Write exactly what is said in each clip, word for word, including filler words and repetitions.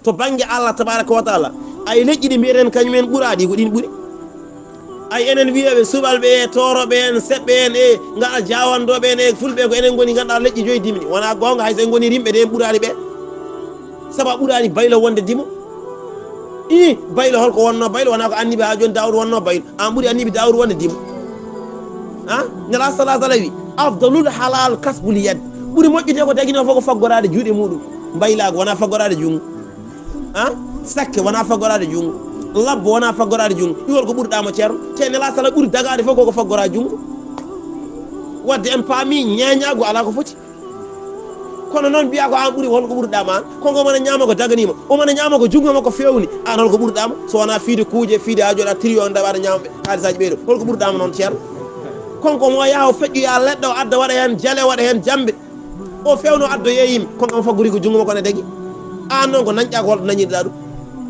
To bannge Allah tabaraka wa taala, ay leƴƴi ɗi mbiyaten kañum en ɓuraaɗi, ko ɗin ɓuri. Ay enen wiyeɓe suɓalɓe e tooroɓe en, seɓɓe en e ngaɗa jawandooɓe en e fulɓe, ko enen ngoni ngannduɗaa leƴƴi joyi dimni. Wonaa goonga, hay so en ngoni rimɓe de, en ɓuraani ɓe. Sabu a ɓuraani baylo wonde dimo. I baylo, holko wonno baylo? Wonaa ko annibi haa jooni Daawuda wonno baylo. An ɓuri annibi Daawuda wonde dimo. Ha? Nela sallallahu alaihi wi, "Afdalul halal kasbul yad." Ɓuri moƴƴude ko daginoo fof ko faggoraade juuɗe muɗum. Mbaylaagu wonaa faggoraade junngo. Ha? Sakke wonaa faggoraade junngo. Labbo wonaa faggoraade junngo. Iwol ko ɓurɗaa mo, ceerno. Te Nela sala ɓuri dagaade fof koko faggora junngo. Wadde en paami ñeeñaagu alaa ko foti. Kono noon mbiyaa ko aan ɓuri, holko ɓurɗaa ma aan? Konko omana ñaama ko daganiima, omana ñaama ko junngo makko feewni. Aan holko ɓurɗaa ma? So wonaa fiide kuuje, fiide haa jooɗa tiriyo on dawa aɗa ñaama ɓe haalisaaji ɓeyɗo. Holko ɓurɗaa ma noon, ceerno? Konko mo yaha o feƴƴoya leɗɗe, o adda waɗa heen jale, waɗa heen jambe. O fewno addoyee yimɓe, kono omo faggori ko junngo makko ne dagi. Aan noon ko nañƴaa ko holto nañirɗaa ɗum?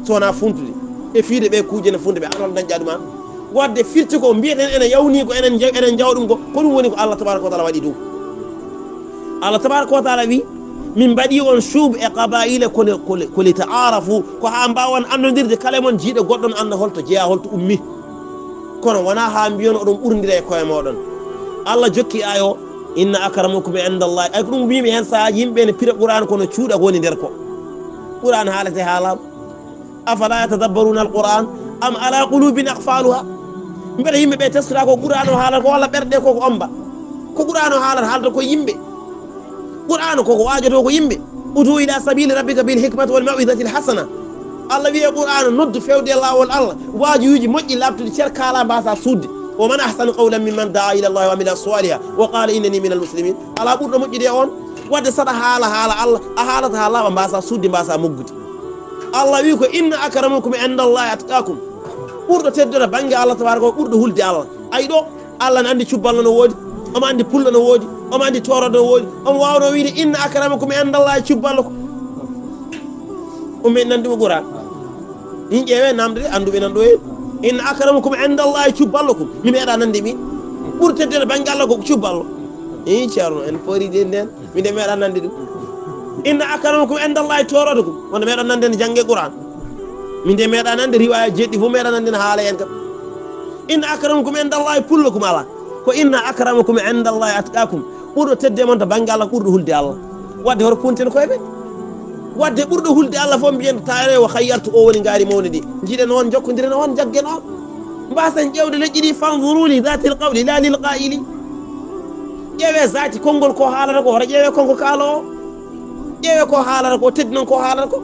So wonaa funtude e fiide ɓe kuuje ne funde ɓe, aan holto nañƴaa ɗum aan? Wadde firti ko mbiyeten ene yawni ko enen njaw-, enen njawa ɗum ko, ko ɗum woni ko Allah tabaraka wa taala waɗi ɗum. Allah tabaraka wa taala wi, "Min mbaɗi on shu'ub e qabaa'ila ko le, ko le, ko li ta'aarafu, ko haa mbaawon annondirde kala e mon jiiɗo goɗɗo no annda holto jeyaa, holto ummi." Kono wonaa haa mbiyon oɗon ɓurndira e koye mooɗon. Allah jokki aaya o, "Inna akramakum indallahi." Ay ko ɗum mbimi heen, sahaa yimɓe ne pira Qur'aan kono cuuɗa ko woni nder ko. Qur'aan haalete haalaama. "Afala yatadabbaruna al-Qur'an am ala qulubin aqfaluha?" Mbele yimɓe ɓe teskata ko Qur'aan o haalata ko walla ɓerɗe ko ko omba? Ko Qur'aan o haalata, haalata ko yimɓe. Qur'aan ko ko waajoto ko yimɓe. "Udu ila sabili rabbika bil hikmati wal maw'izati al hasana." Allah wiye Qur'aan, noddu fewde e laawol Allah, waajuuji moƴƴi laaɓtuɗi, cer kaala mbaasa suudde. "Wa man ahsanu qawlan mimman da'a ila Allah wa amila salihan wa qala innani minal muslimin." Alaa ɓurɗo moƴƴude e on. Wadde saɗa haala haala Allah, a haalata haa laaɓa, mbaasa suudde, mbaasa moggude. Allah wi ko, "Inna akramakum indallahi atqakum." Ɓurɗo teddude bannge Allah tabaraka o, ɓurɗo hulde Allah. Ay ɗo, Allah ne anndi cubballo no woodi, omo anndi pullo no woodi, omo anndi toorodo no woodi. Omo waawno wiide, "Inna akramakum indallahi cubballo ko." Ummi nanndi mo Qur'aan. Min ƴeewe namde de, annduɓe nan ɗo e, "Inna akramakum indallahi cubballo kum." Mi meeɗa nande mi. Ɓurɗo teddude bannge Allah ko cubballo. Ii, ceerno, en poori de nden. Min de meeɗa nande ɗum. "Inna akramakum indallahi toorodo kum." Wonde meeɗa nande ne jannge Qur'aan. Min de meeɗa nande riwaaya jeɗɗi fof, meeɗa nande ne haala en kam. "Inna akramakum indallahi pullo kum" ala. Ko "Inna akramakum indallahi atqakum." Ɓurɗo tedde mon to bannge Allah, ɓurɗo hulde Allah. Wadde hoto punten koye men. Wadde ɓurɗo hulde Allah fof mbiyen taare o hayyartu o woni ngaari mawni ɗi. Njiɗen on, jokkondiren on, jaggen on. Mbasen ƴeewde leƴƴi ɗi, "Fanzuru li dhatil qawli la lil qaili." Ƴeewe zaati konngol ko haalata ko, hoto ƴeewe konko kaalo o. Ƴeewe ko haalata ko, teddi noon ko haalata ko.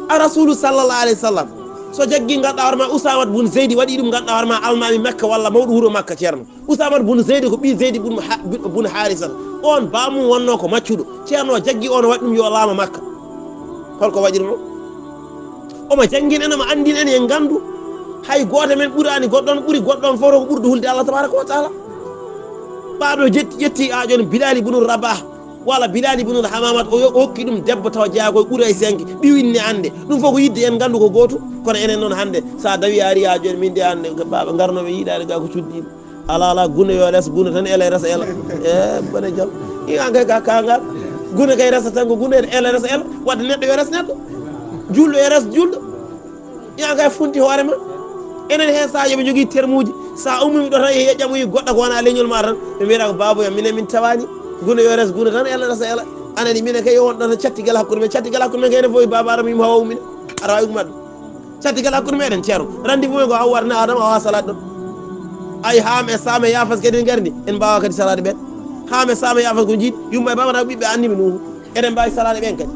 A Rasulu sallallahu alaihi wasallam, so jaggi nganduɗaa hoore ma Usamat bun Zeydi waɗi ɗum nganduɗaa hoore ma almaami Makka walla mawɗo wuro Makka, ceerno. Usamat bun Zeydi ko ɓii Zeydi bun Ha-, bun Harisata. On baamum wonno ko maccuɗo. Ceerno o jaggi on o waɗi ɗum yo laama Makka. Holko waɗirno? Omo janngin en, omo anndin en, en nganndu. Hay gooto men ɓuraani goɗɗo on, ɓuri goɗɗo on fof ko ɓurɗo hulde Allah tabaraka wa taala. Ɓaaɗo jetti, ƴetti aajo on Bilal ibn Rabah, walla Bilal ibn Hamamat, o yo-, o hokki ɗum debbo tawa jeyaa ko e Quraysenke, ɓiwinne annde. Ɗum fof ko yidde en nganndu ko gootum. Kono enen noon hannde, so a dawi a ari haa jooni, min de hannde, baaba ngarnooɓe yiiɗaade gaa ko cuddiiɗo. Alaa, alaa, gune yo les gune tan, ela resa ela. E, bone jam. Iwan kay ka kangal. Gune kay resa tan ko gune, ela resa ela. Wadde neɗɗo yo res neɗɗo. Julɗo yo res julɗo. Iwan kay funti hoore ma. Enen heen sahaa yoɓe jogii termuuji. Sa ummii ɗo tan, e ƴamoyi goɗɗo ko wona leñol ma tan. Ɓe mbiyata ko baabo yam, minen min tawaani. Gune yo res gune tan, ela resa ela. Anani minen kay yo won ɗo tan cattigal hakkunde men. Cattigal hakkunde men kay ene fof e baaba Adama yumma hawa ummina. Aɗa waawi ummat ɗum. Cattigal hakkunde meɗen, ceerno. Rendez-vous men ko Hawwa tan e Adama, awa salaade ɗon. Ay, Haam e Saam e Yaafas kadi en ngardi, en mbaawa kadi salaade ɓen. Haam e Saam e Yaafas ko njiiɗi, yumma e baaba tan ko ɓiɓɓe annabi Nuuhu. Eɗen mbaawi salaade ɓen kadi.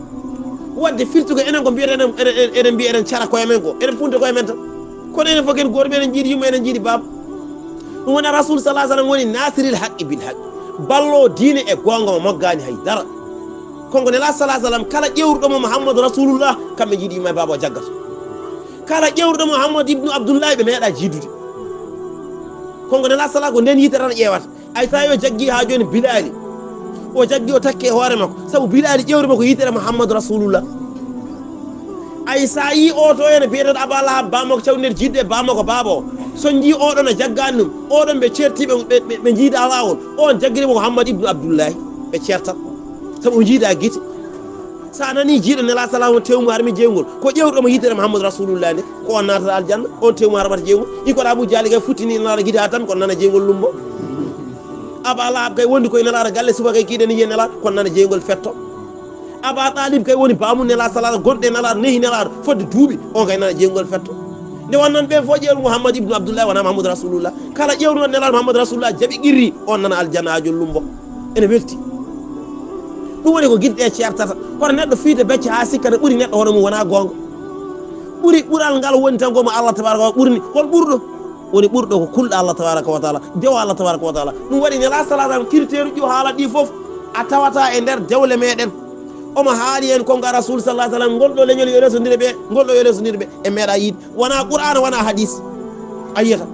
Wadde firti ko enen ko mbiyeten, eɗen, eɗen, eɗen mbiya eɗen cara koye men ko. Eɗen punta koye men tan. Kono enen fof ken gooto, eɗen njiiɗi yumma, eɗen njiiɗi baaba. Ɗum woni Rasul sallallahu alaihi wasallam woni nasiril haqqi bil haqqi. Ballo diine e goonga mo moggaani hay dara. Konko Nela sallallahu alaihi wasallam kala ƴewruɗo mo Muhammadu Rasulullah, kamɓe njiiɗi yumma e baaba o jaggata. Kala ƴewruɗo Muhammad ibnu Abdullahi ɓe meeɗa jiidude. Konko Nela sala ko nden yitere tan ƴeewata. Ay sa yo jaggi haa jooni Bilaali. O jaggi o takke e hoore makko. Sabu Bilaali ƴewri mo ko yitere Muhammadu Rasulullah. Ay sa yi oto ene biyeteɗo Aba Lahab, bamako cawnder jiidude e bamako baaba o. So njii oɗon a jaggaani ɗum, oɗon ɓe ceertiiɓe, ɓe, ɓe, ɓe njiida laawol. On jaggiri mo ko Muhammad ibnu Abdullahi. Ɓe ceertat. Sabu o njiida gite. Sa nani jiiɗo Nela sallallahu alayhi wa sallam tew mum harmi jeygol, ko ƴewɗo mo yitere Muhammadu Rasulullah nde, ko on naatata aljanna. On tew mum harmata jeygol. Iko ɗa Abu Jahli kay futtini Nelaɗo gide ha tan, ko nana jeygol lumbo. Aba Lahab kay wondi koye Nelaɗo galle, suba kay kiiɗen yiye Nelaɗo, ko nana jeygol fetto. Aba Talib kay woni baamu Nela sallallahu alayhi wa sallam, gonɗo e Nelaɗo, nehi Nelaɗo fodde duuɓi, on kay nana jeygol fetto. Nde wonnon ɓe fof ƴeewru Muhammad ibnu Abdullah, wona Muhammadu Rasulullah. Kala ƴeewruɗo Nelaɗo Muhammadu Rasulullah jaɓi qirri, on nana aljanna ha joni lumbo. Ene welti. Ɗum woni ko gite ɗe ceertata. Kono neɗɗo fiide becce ha sikka ne ɓuri neɗɗo hono mum, wona goonga. Ɓuri, ɓural ngal woni tan ko mo Allah tabaraka wa ɓurni. Hol ɓurɗo? Woni ɓurɗo ko kulɗo Allah tabaraka wa taala, dewo Allah tabaraka wa taala. Ɗum waɗi Nela sallallahu alayhi wa sallam, critère uji o haalata ɗi fof a tawata e nder dewle meɗen. Omo haali en konka Rasul sallallahu alayhi wa sallam, ngol ɗo leñol yo resodire ɓe, ngol ɗo yo resodire ɓe. En meeɗa yiide. Wona Qur'aana, wona hadis. A yiyata.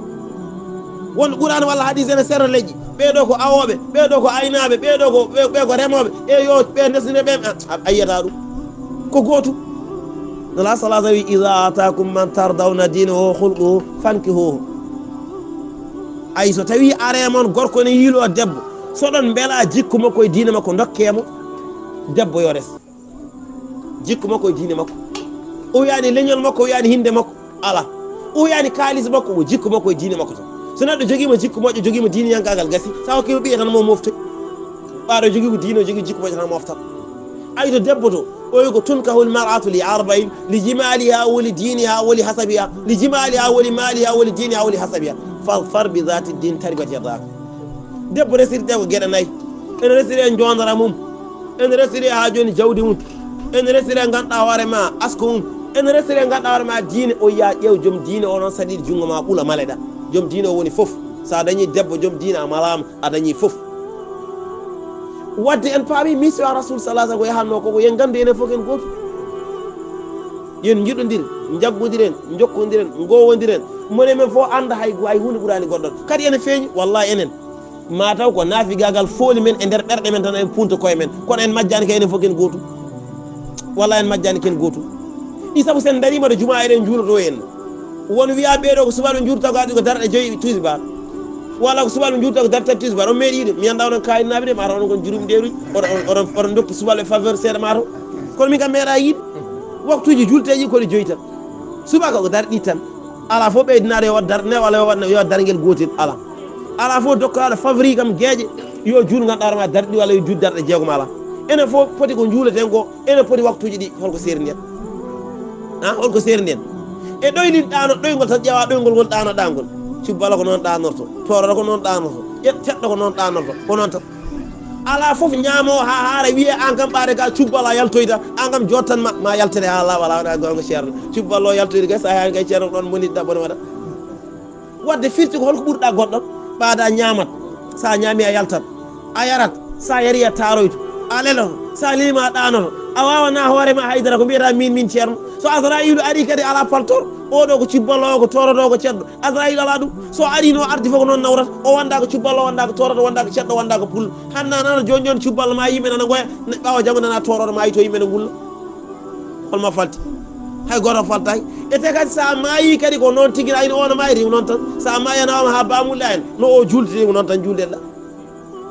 Won Qur'aana walla hadis ene serra leƴƴi. Ɓee ɗo ko awooɓe, ɓee ɗo ko aynaaɓe, ɓee ɗo ko, ɓe, ɓe ko remooɓe. E yo ɓe ndesnire ɓe, a, a, a yiyata ɗum. Ko gootum. Nela sallallahu alayhi wa sallam wi, "Iza atakum man tardawna dinahu wa khulquhu fankihuhu." Ay, so tawi are mon gorko ne yiilo debbo, so ɗon mbela jikku makko e diine makko, ndokke mo. Debbo yo res. Jikku makko e diine makko. O wiyani leñol makko, o wiyani hinde makko. Ala. O wiyani kaalis makko, ko jikku makko e diine makko tan. So neɗɗo jogiima jikku moƴƴo, jogiima diiniyankaagal, gasi. Sa hokkii mo ɓiye tan mo mofte. Ɓaaɗo jogii ko diine, o jogii jikku moƴƴo tan moftat. Ay, to debbo to, o wi ko, "Tunkahul mar'atu li arba'in, li jimaliha wa li diniha wa li hasabiha, li jimaliha wa li maliha wa li diniha wa li hasabiha. Fadfar bi zati din taribat yadaka." Debbo resirte ko geɗe nayi. Ene resire njoondara mum. Ene resire ha joni jawdi mum. Ene resire ganduɗa hoore ma asko mum. Ene resire ganduɗa hoore ma diine. O yiya ƴeew joom diine o noon saɗiɗo junngo ma ɓula maleɗa. Joom diine o woni fof. Sa dañi debbo joom diine a malama, a dañi fof. Wadde en paami mission Rasul sallallahu alayhi wa sallam ko yahanno koko, yen gandu enen fof ken gootu. Yen njiɗodiren, njaggodiren, jokkondiren, ngowondiren. Mone men fof anda hay, hay hunde ɓurani goɗɗon. Kadi ene feeñi, wallahi enen. Ma taw ko naafigagal fooli men e nder ɓerɗe men tan, en punta koye men. Kono en majjani kay enen fof ken gootu. Wallahi en majjani ken gootu. Ɗi sabu sen darima ɗo juma eɗen juuloto henna. Won wiya ɓeeɗo ko subalɓe juurta ko adi ko darɗe joyi tusibar. Walla ko subalɓe juurta ko darɗe tati tusibar. On meeɗi yiide, mi anda onon kayitnaaɓe de, ma taw onon kon jurum ɗeeruji. Oɗon, oɗon, oɗon dokki subalɓe faveur seeɗa ma taw. Kono min kam meeɗa yiide. Waktuji julteji ko ɗi joyi tan. Subaka ko darɗe ɗiɗi tan. Ala fof ɓeydinaɗo yo waɗ darɗe nayi walla yo waɗ, yo waɗ dargel gootel. Ala. Ala fof dokkoraɗo favori kam geeƴe. Yo juul ganduɗa hoore ma darɗe ɗiɗi walla yo juul darɗe jeegom, ala. Enen fof poti ko juuleten ko, enen poti waktuji ɗi, holko seeri nden? Ha, holko seeri nden? E ɗoylin ɗano, ɗoygol tan ƴeewa ɗoygol ngol ɗanoɗa ngol. Cubbalo ko noon ɗanorto, tororo ko noon ɗanorto, ƴet-, ceɗɗo ko noon ɗanorto, ko noon tan. Ala fof ñaamo ha haara wiye an kam ɓaade ka cubbalo a yaltoyta, an kam jottan ma, ma yaltere ha laaɓa, ala waɗa gonga ceerno. Cubbalo yaltoyde kay sa yaani kay ceerno ɗon bonitɗa bone waɗa. Wadde firti ko holko ɓurɗa goɗɗo, ɓaada ñaamat. Sa ñaami a yaltat, a yarat, sa yari a taroyto, a leloto, sa lelima a ɗanoto, a wawana hoore ma haydara ko mbiyata min, min ceerno. So Asrayilu ari kadi ala paltor, oɗo ko cubballo, ko torodo, ko ceddo. Asrayilu ala ɗum. So ari no ardi fof ko noon nawrata. O wonda ko cubballo, wonda ko torodo, wonda ko ceddo, wonda ko pullo. Hanna nana joni joni cubballo ma yimɓe nana ngoya, ne ɓawa janngo nana torodo ma yito yimɓe ne ngulla. Holma falti? Hay goto faltaaki. E te kadi sa maayi kadi ko noon tigi, ayno ono maayi ri noon tan. Sa maayi a nawama ha bamulla en, no o jultiri ko noon tan juldeɗa.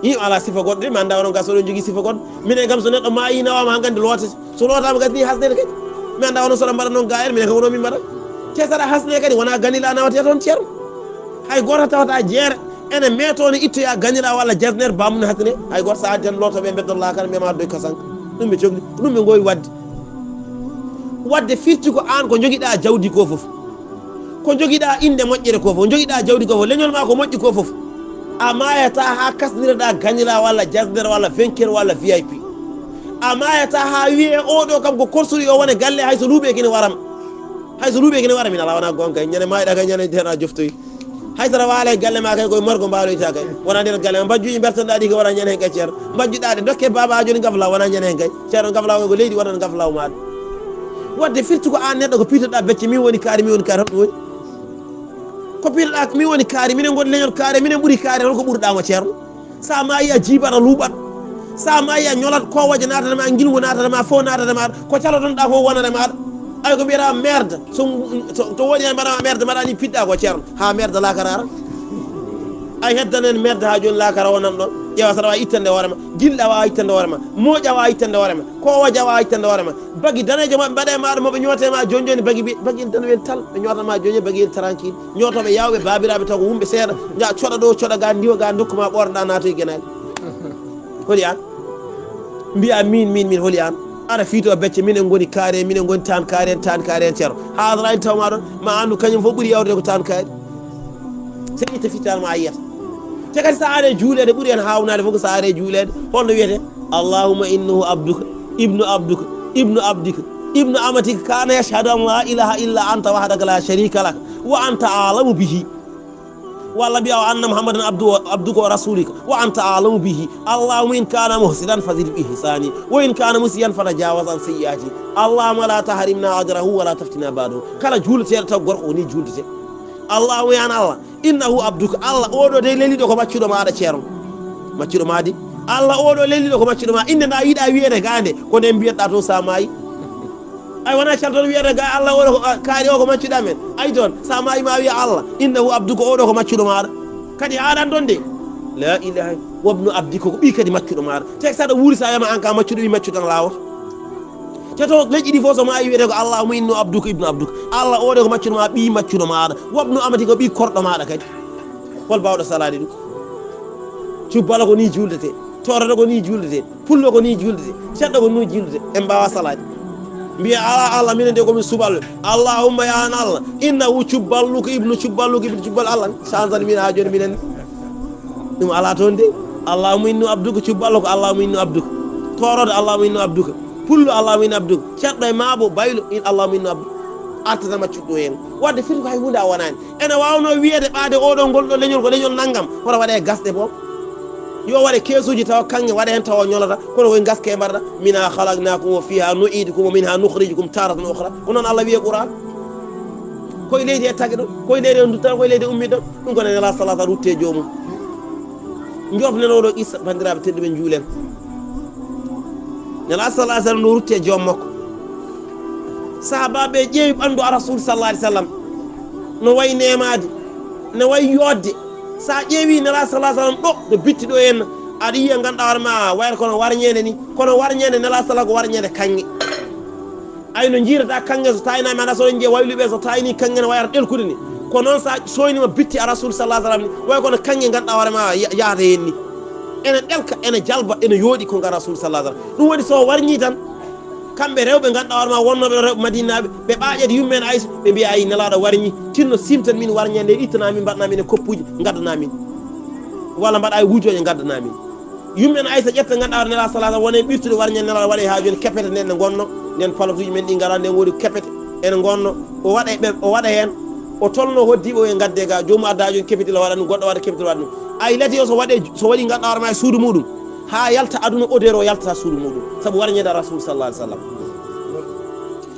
Yimɓe ala sifa goɗɗo de, mi anda onon ga so oɗon jogii sifa goɗɗo. Minen kam so neɗɗo maayi nawama ha gandi lootete. So lootama gasi ni hasnede kadi. Mi anda onon so oɗon mbaɗa noon ga en, minen kam ko noon min mbaɗa. Te saɗa hasne kadi wona ganila nawate toon ceerno. Hay goto tawata jeere ene meeto ne ittoya ganila walla jasner bamum ne hasne. Hay goto sa addi tan lootoɓe e beddo lakara mbiyama addoy kasanka. Ɗum ɓe cogli, ɗum ɓe gowi wadde. Wadde firti ko an ko jogiɗa jawdi ko fof. Ko jogiɗa inde moƴƴere ko fof, jogiɗa jawdi ko fof, leñol ma ko moƴƴi ko fof. A mayata ha kasniraɗa ganila walla jasner walla vainqueur walla V I P. A mayata ha wiye oɗo kam ko korsori o wone galle hay so luuɓe kene waram. Hay so luuɓe kene waram min ala wona gonga ñande mayɗa kay ñande tena joftoyi. Hay sara waala e galle ma kay koye morgo mbaloyta kay. Wona nder galle ma mbajjuji bertanɗa ɗi ko wona ñande hen kay ceerno. Mbajjuɗa ɗe dokke baba a joni gafla wona ñande hen kay. Ceerno gafla ko leydi wonata gaflaw maɗa. Wadde firti ko an neɗɗo ko piitoɗa becce min woni kaari, min woni kaari, holɗum woni? Ko piitoɗa ko min woni kaari, minen goni leñol kaari, minen ɓuuri kaari, holko ɓurɗa mo ceerno? Sa maayi a jiibat a luuɓat. Sa maayi a ñolat, kowoje natata ma, ngilngu natata ma, fof natata ma, ko calotonɗa fof wonata maɗa. Ay ko mbiyata merde, so, so, to woni hen mbaɗama merde, mbaɗani piɗɗa ko ceerno, ha merde lakara ara. Ay heddan en merde ha joni lakara wonan ɗon. Ƴeewa, saɗa waawi ittande hoore ma. Jilɗa waawa ittande hoore ma. Mooƴa waawa ittande hoore ma. Koowaja waawa ittande hoore ma. Bagi daneejo maɓɓe mbaɗa e maaɗa mo ɓe ñoota ma jonjoni bagi ɓe. Bagi en tan wen tal. Ɓe ñoota ma jonjoni bagi en tranquille. Ñootooɓe yawɓe baabiraaɓe taw ko wumɓe seeɗa. Nja coɗa ɗo, coɗa ga, ndiwa ga, ndokku ma ɓoorɗa naatoy genaali. Holi an? Mbiya min, min, min, holi an? Aɗa fiito becce, minen ngoni kaari en, minen ngoni tan kaari en, tan kaari en ceero. Haadara en taw ma ɗon, ma anndu kañum fof ɓuri yawde ko tan kaari. Sey itta fittal ma a yiyata. Te kadi sa are juuleede ɓuri en haawnaade fof ko sa are juuleede. Holno wiyete? Allahumma innahu abduka, ibnu abduka, ibnu abdika, ibnu amatika kana yashhadu an la ilaha illa anta wahdaka la sharika lak, wa anta alamu bihi. Walla mbiya o anna Muhammadan abdu-, abduka wa rasulika, wa anta alamu bihi. Allahumma in kana muhsinan fazid bi ihsani, wa in kana musian fatajawaz an sayyiati. Allahumma la tahrimna ajrahu wa la taftina ba'dahu. Kala juuleteeɗo taw gorko ko ni juuldete. Allahumma ya Allah, innahu abduka, Allah oɗo dey leliɗo ko maccuɗo maɗa ceerno. Maccuɗo ma di. Allah oɗo leliɗo ko maccuɗo ma. Innde nda yiɗa wiyede gande, ko nden mbiyatɗa toon sa maayi. Ay wona calton wiyata ga Allah oɗo ko, a, kaari o ko maccuɗo amen. Ay toon, sa maayi ma wiya Allah, innahu abduka oɗo ko maccuɗo maɗa. Kadi haɗan toon de. La ilaha, wabnu abdika ko ɓi kadi maccuɗo maɗa. Te saɗa wuuri sa wiyama an ka maccuɗo ɓi maccuɗo tan lawol. Te to leƴƴi ɗi fof so maayi wiyete ko Allahumma innu abduka ibnu abduka. Allah oɗo ko maccuɗo ma, ɓi maccuɗo maɗa. Wabnu amati ko ɓi korɗo maɗa kadi. Hol bawɗo salade ɗum? Cubbalo ko ni juuldete. Toroɗo ko ni juuldete. Pullo ko ni juuldete. Ceɗɗo ko ni juuldete. En mbawa salade. Mbiya ala Allah minen de ko min suɓal. Allahumma ya an Allah. Innahu cubballuka ibnu cubballuka ibnu cubbal Allah. Sansan min ha joni minen. Ɗum ala toon de. Allahumma innu abduka cubballo ko Allahumma innu abduka. Toroɗo Allahumma innu abduka. Pullo Allahumma innu abduka. Ceɗɗo e maabo baylo in Allahumma innu abduka. Artata maccuɗo heen. Wadde fiti ko hay huunde a wonaani. Ene waawno wiyeede ɓaade oɗo ngol ɗo leñol ko leñol nanngam. Hoto waɗe gasɗe boom. Yo waɗe keesuuji tawa kaŋŋe waɗe heen tawa ñolata. Kono koye ngaske mbaɗata. Minha khalaqnakum wa fiha nu'idukum wa minha nukhrijukum taratan ukhra. Ko noon Allah wiye Qur'an. Koye leydi e tagi ɗo. Koye leydi on duttata. Koye leydi ummi ɗon. Ɗum ko nene la salata rutte joomum. Njofnen oɗo qissa, banndiraaɓe tedduɓe, njuulen. Nela sallallahu alaihi wasallam no rutti e joom makko. Sahabaaɓe ƴeewi ɓanndu a Rasul sallallahu alaihi wasallam. No wayi neemaade, no wayi yoodde. Sa ƴeewi Nela sallallahu alaihi wasallam ɗo, no bitti ɗo henna. Aɗa yiya ngannduɗaa hoore ma wayata kono warñeende ni. Kono warñeende Nela sallallahu ko warñeende kaŋŋe. Ay no jiirata kaŋŋe so taaynaama, ana so ɗon njiya wayluɓe so taayni kaŋŋe no wayata ɗelkude ni. Ko noon sa sooynima bitti a Rasul sallallahu alaihi wasallam ni, way kono kaŋŋe ngannduɗaa hoore ma ya-, yahata heen ni. Ene ɗelka, ene jalba, ene yooɗi ko ngal Rasul sallallahu alaihi wasallam. Ɗum woni so warñi tan, kamɓe rewɓe ngannduɗaa hoore ma wonnooɓe ɗo rewɓe Madinaaɓe, ɓe ɓaaƴat yumma en Aysa, ɓe mbiya ay Nelaaɗo warñi, tinno simtan min warñande, ittana min, mbaɗana min e koppuuji, ngaddana min. Walla mbaɗa e wujooje, ngaddana min. Yumma en Aysa ƴetta ngannduɗaa hoore Nelaaɗo sallallahu alaihi wasallam, wona e ɓirtude warñande Nelaaɗo waɗa e haaju en kepete nden, nden ngonnoo, nden palatuuji men ɗi ngara, nden woodi kepete, ene ngonnoo. O waɗa e ɓe, o waɗa heen, o tolno hoddiiɓe o e ngadde ga, joomum adda haaju en kepete o waɗa ɗum, goɗɗo waɗa kepete o waɗa ɗum. Ay lati o so waɗe, so waɗi ngannduɗaa hoore ma e suudu muɗum, haa yalta aduna odeur o yaltata suudu muɗum, sabu warñande Rasul sallallahu alaihi wasallam.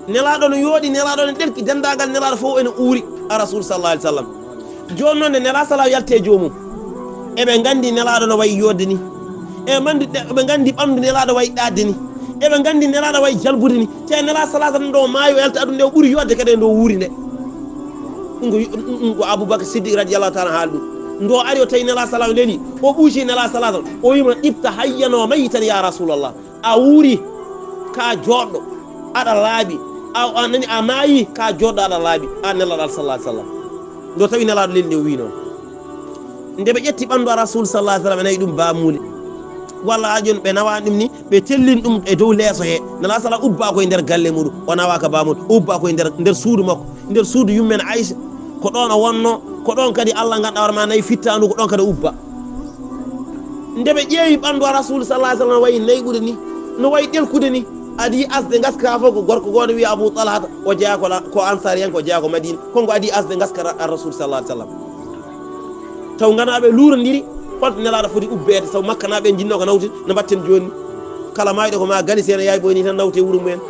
Nelaaɗo no yooɗi, Nelaaɗo no ɗelki, denndaangal Nelaaɗo fof ene uuri a Rasul sallallahu alaihi wasallam. Jooni noon nde Nelaaɗo sallallahu yalti e joomum, eɓe nganndi Nelaaɗo no wayi yoodde ni. Eɓe mandi-, eɓe nganndi ɓanndu Nelaaɗo wayi ɗaadde ni. Eɓe nganndi Nelaaɗo wayi jalbude ni. Te Nelaaɗo sallallahu alaihi wasallam ɗo maayo yalta aduna nde o ɓuri yoodde kadi e ndo wuuri nde. Ɗum ko, ɗum, ɗum ko Abubakar Siddiq radiyallahu ta'ala haali ɗum. Ndo ari o tawi Nelaaɗo sallallahu leli, o ɓuuci Nelaaɗo sallallahu, o wiima, "Ibta hayyan wa mayitan ya Rasulallah." A wuuri, ka jooɗɗo, aɗa laaɓi. A, a nani, a maayi, ka jooɗɗo, aɗa laaɓi. A Nelaaɗo sallallahu alaihi wasallam. Ndo tawi Nelaaɗo leli nde o wi noon. Nde ɓe ƴetti ɓanndu a Rasul sallallahu alaihi wasallam, ɓe nawi ɗum baamuuli. Walla a ƴon ɓe nawa ɗum ni, ɓe tellin ɗum e dow leeso he. Nelaaɗo sallallahu ubba ko e nder galle muɗum. O nawa ka baamuuli, o ubba ko e nder, nder suudu makko. Nder suudu yummen Aisha, ko ɗoon o wonnoo, ko ɗoon kadi Allah ngannduɗaa hoore ma nayi fittaandu, ko ɗoon kadi o ubba. Nde ɓe ƴeewi ɓanndu a Rasul sallallahu alaihi wasallam, no wayi nayɓude ni, no wayi ɗelkude ni, adii asde ngaska fof ko gorko gooto wiya Abu Talhata, o jeyaa ko la-, ko Ansariyanke, o jeyaa ko Madina, kon ko adii asde ngaska ra-, a Rasul sallallahu alaihi wasallam. Taw nganaaɓe luurondiri, holto Nelaaɗo foti ubbeede, sabu Makkanaaɓe en njinnoo ko nawtude, no mbaɗten jooni? Kala maayɗo ko ma gani seena yaay boy ni tan nawte wuro mumen.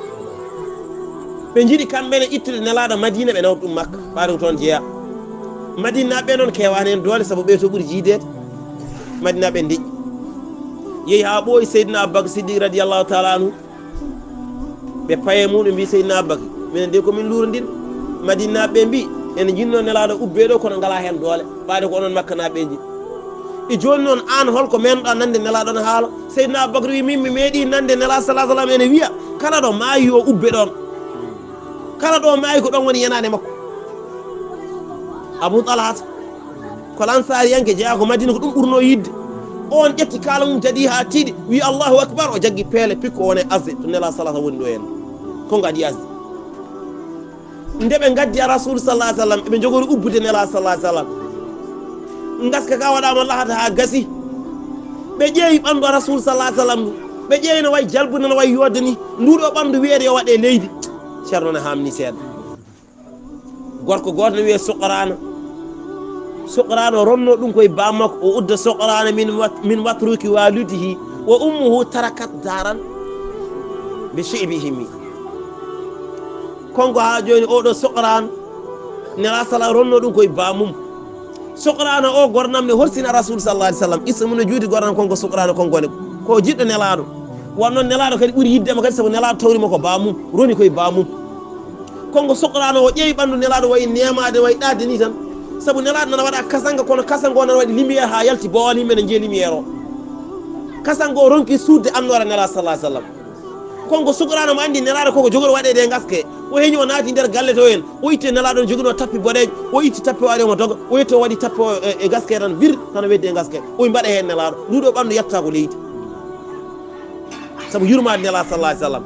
Ɓe njiɗi kamɓe ne ittude Nelaaɗo Madina, ɓe nawta ɗum Makka, ɓaade ko toon jeyaa. Madinaaɓe noon keewaani heen doole, sabu ɓe to ɓuri jiideede. Madinaaɓe ndeƴƴi. Yehi haa ɓooyi Seydina Abubakar Siddiq radiyallahu ta'ala anhu. Ɓe paye muɗum mbi Seydina Abubakar, minen de ko min luurondir. Madinaaɓe mbi, ene njinnoo Nelaaɗo ubbee ɗo, kono ngalaa heen doole, ɓaade ko onon Makkanaaɓe njiɗi. E jooni noon, aan holko meenoɗaa nande Nelaaɗo no haala? Seydina Abubakar wi, min mi meeɗii nande Nelaaɗo sallallahu alayhi wa sallam ene wiya, kala ɗo maayi yo ubbe ɗoon. Kala ɗo maayi ko ɗoon woni yenaande makko. Abu Talhata, ko lansaariyanke, jeyaa ko Madina, ko ɗum ɓurnoo yiɗde. Oon ƴetti kaala mum, daɗi haa tiiɗi, wi, "Allahu akbar," o jaggi peele, pikko o woni e asde, to Nelaaɗo sallallahu alayhi wa sallam woni ɗo en. Ko ngaddi asde. Nde ɓe ngaddi a Rasuul sallallahu alayhi wa sallam, eɓe njogori ubbude Nelaaɗo sallallahu alayhi wa sallam. Ngaska ka waɗaama lahata haa gasi. Ɓe ƴeewi ɓanndu a Rasuul sallallahu alayhi wa sallam ndu. Ɓe ƴeewi no wayi jalbude, no wayi yoodde ni. Ndu ɗo ɓanndu wiyeede yo waɗe leydi. Ceerno ne haamni seeɗa. Gorko gooto ne wiyee Suqraana. Suqraana o ronnoo ɗum koye baam makko, o udda Suqraana min wat-, min watruki waalidihi, wa ummuhu tarakat daaran bi shi'bihimi. Konko haa jooni oɗo Suqraana, Nelaaɗo sala ronnoo ɗum koye baam mum. Suqraana o gornam ne horsina Rasuul sallallahu alayhi wa sallam. Issa mum no juuti gornam konko Suqraana konko ne. Ko jiɗɗo Nelaaɗo. Wonno Nelaaɗo kadi ɓuri yiɗde mo kadi sabu Nelaaɗo tawri mo ko baam mum, roni koye baam mum. Konko Suqraana o ƴeewi ɓanndu Nelaaɗo wayi neemaade, wayi ɗaatde ni tan. Sabu Nelaaɗo nana waɗa kasanga, kono kasanga o nana waɗi lumière haa yalti boowal, yimɓe ne njiya lumière o. Kasanga o ronki suutde annoora Nelaaɗo sallallahu alayhi wa sallam. Konko Suqraana mo anndi Nelaaɗo koko jogori waɗeede e ngaske. O heñi o naati nder galle to en. O itti Nelaaɗo on joginoo tappi boɗeejo. O itti tappi o ari omo doga. O yetti o waɗi tappi o e, e ngaske tan bir tan o weddi e ngaske. O mbaɗa heen Nelaaɗo. Ndu ɗo ɓanndu yetta ko leydi. Sabu yurmaade Nelaaɗo sallallahu alayhi wa sallam.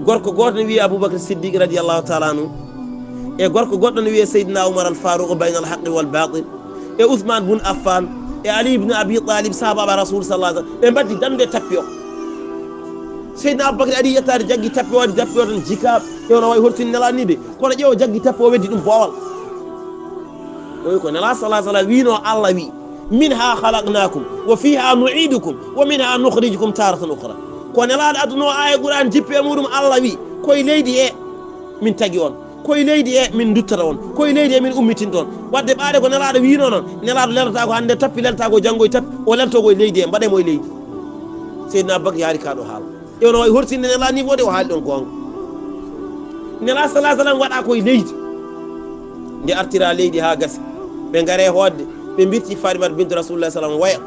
Gorko gooto ne wiyee Abubakar Siddiq radiyallahu taala anhu. E gorko goɗɗo ne wiyee Seydina Umar al Faruq bayna al haqqi wal batil. E Usman bun Affan. E Ali ibn Abi Talib, sahaaba Rasul sallallahu alayhi wa sallam. Ɓe mbaddi dande tappi o. Seydina Abubakar ari yettaade jaggi tappi o, waɗi tappi o tan jika. Ƴeew no wayi hortini Nelaaɗo ni de. Kono ƴeew jaggi tappi o weddi ɗum boowal. O wi ko Nelaaɗo sallallahu alayhi wa sallam wiino, Allah wi, "Minha khalaqnakum wa fiha nu'idukum wa minha nukhrijukum taratan ukhra." Ko Nelaaɗo adduno aaya Qur'an jippe e muɗum, Allah wi, "Koye leydi he min tagi on, koye leydi he min duttata on, koye leydi he min ummitinta on." Wadde ɓaade ko Nelaaɗo wiino noon, Nelaaɗo lelata ko hannde tappi, lelata ko janngo e tappi, o lelto ko e leydi he, mbaɗe mo e leydi. Seydina Abubakar yaari ka ɗo haala. E ono wayi hortinde Nelaaɗo ni wode o haali ɗon goonga. Nelaaɗo sallallahu alayhi wa sallam waɗa koye leydi. Nde artira leydi haa gasi. Ɓe ngare hoodde, ɓe mbirti Fatimata bintu Rasulullah sallam waya.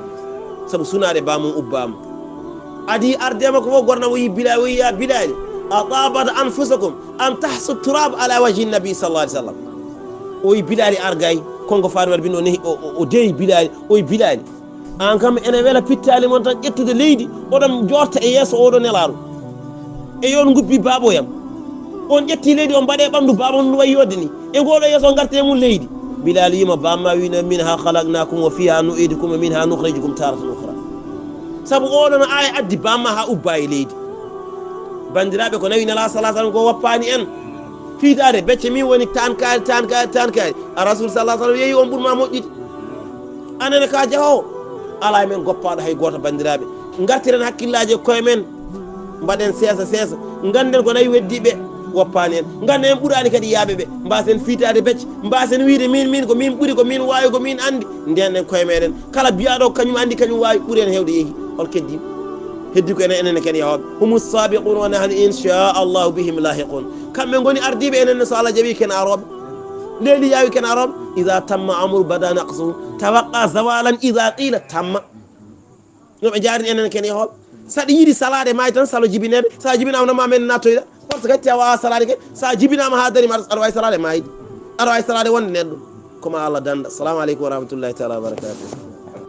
Sabu sunaade baamum ubbaama. Adi arde makko fof gorna o yi Bilal, o yi ya Bilal, "Atabat anfusakum an tahsu turab ala wajhi nabi sallallahu alayhi wa sallam." O yi Bilal argay, konko Fatimata bintu o nehi, o, o, o deyi Bilal, o yi Bilal. Aan kam ene wela pittaali mon tan ƴettude leydi, oɗon joorta e yeeso oɗo Nelaaɗo. E yo on nguppi baaboyam. On ƴetti leydi, on mbaɗe ɓanndu baaba on no wayi yodde ni. E ngoɗo yeeso, on ngarti e mum leydi. Bilaali wiima, "Bamma wiino, 'Minha khalaqnakum wa fiha nu'idukum wa minha nukhrijukum taratan ukhra.'" Sabu oɗon aaya addi bamma haa ubba e leydi. Banndiraaɓe, ko nawi Nelaaɗo sallallahu alayhi wa sallam ko woppaani en. Fiitaade becce min woni tankaari, tankaari, tankaari. A Rasul sallallahu alayhi wa sallam yeeyi on ɓurma moƴƴude. Anen ka jahoowo, alaa e men goppaaɗo hay gooto, banndiraaɓe. Ngartiren hakkillaaji e koye men, mbaɗen seesa seesa. Ngannden ko nayi weddi ɓe, woppaani en. Ngannden en ɓuraani kadi yaaɓe ɓe. Mbaasen fiitaade becce, mbaasen wiide min, min, ko min ɓuri, ko min waawi, ko min anndi. Ndenen koye meɗen. Kala biyaaɗo ko kañum anndi, kañum waawi, ɓuri en heewde yehi. Hol keddi? Heddi ko enen, enen ken yahooɓe. Humu sabiqun wa nahnu inchallahu bihim lahiqun. Kamɓe ngoni ardiiɓe, enen ne so Allah jaɓi ken arooɓe. Leeli yaawi ken arooɓe. Ida tamma amru bada naqsu. Tawaqqa zawalan ida qila tamma. No ɓe jaarini enen ken yahooɓe. Saɗa yiɗi salaade maayi tan, salo jibinede. Sa jibinaama no ma men nattoyɗa. Parce que hatti a waawa salaade ke. Sa jibinaama haa dari ma, aɗa waawi salaade maayde. Aɗa waawi salaade wonde neɗɗo. Ko ma Allah danda. Assalamu aleykum wa rahmatullahi taala wa barakatuh.